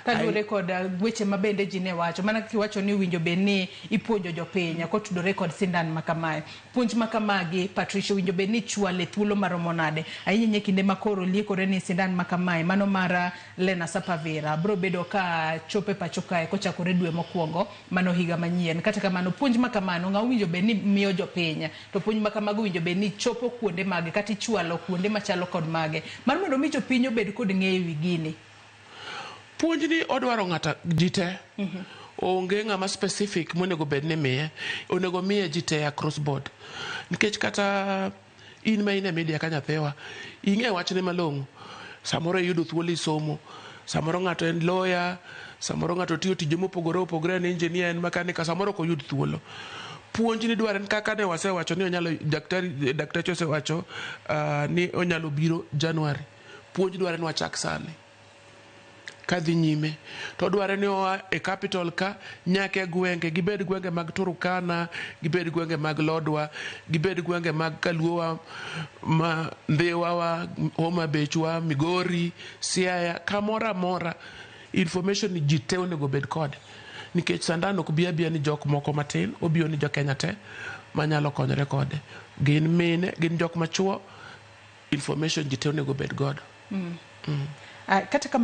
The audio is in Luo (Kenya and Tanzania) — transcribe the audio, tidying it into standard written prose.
Kaluwore kod weche ma bende ji ne wacho, mana kaka iwacho ni owinjo bed ni ipuonjo jopiny kotudore kod sindan ma kamae. Puonj ma kamagi, Patricia, owinjo bed ni ichwalo e thuolo maromo nade? Ahinya ahinya e kinde ma koro liekore ni sindan ma kamae, mano mar Lenacapavir, biro bedo ka chopo e pacho kae kochakore dwe mokwongo mano higa manyien. Kata kamano, puonj ma kamano ng'a owinjo bed ni miyo jopiny? To puonj ma kamago owinjo bed ni chopo kuonde mage kata ichwalo kuonde machalo kod mage? Mar mondo mi jopiny obed kod ng'eyo e wi gini. Puonj ni odwaro ng'ata ji te. Onge ng'ama specific monego bed ni miye. Onego miye ji te across board. Nikech kata in ma in e media ka nyathiwa, ing'e wachne malong'o. Samoro iyudo thuolo isomo. Samoro ng'ato en lawyer, samoro ng'ato tiyo tije mopogore opogore, en engineer, en mechanic, samoro ok oyud thuolo. Puonj ni dware kaka ne wasewacho ni onyalo daktari dakteche osewacho ni onyalo biro January. Puonj dware ni wachak sani. Kadhi nyime to dware ni oa e capital ka nyaka e gwenge, gibed gwenge mag Turkana, gibed gwenge mag Lodwa, gibed gwenge mag Kaluowa, ma Ndhiwa, Homa Bechwa, Migori, Siaya, kamoro amora information ni ji te onego bed kode. Nikech sandan ok bi abiya ni jok moko matin, obiro ni jo Kenya te manyalo konyore kode. Gin mine, gin jok machuo, information ji te onego bed godo. Kata kamano.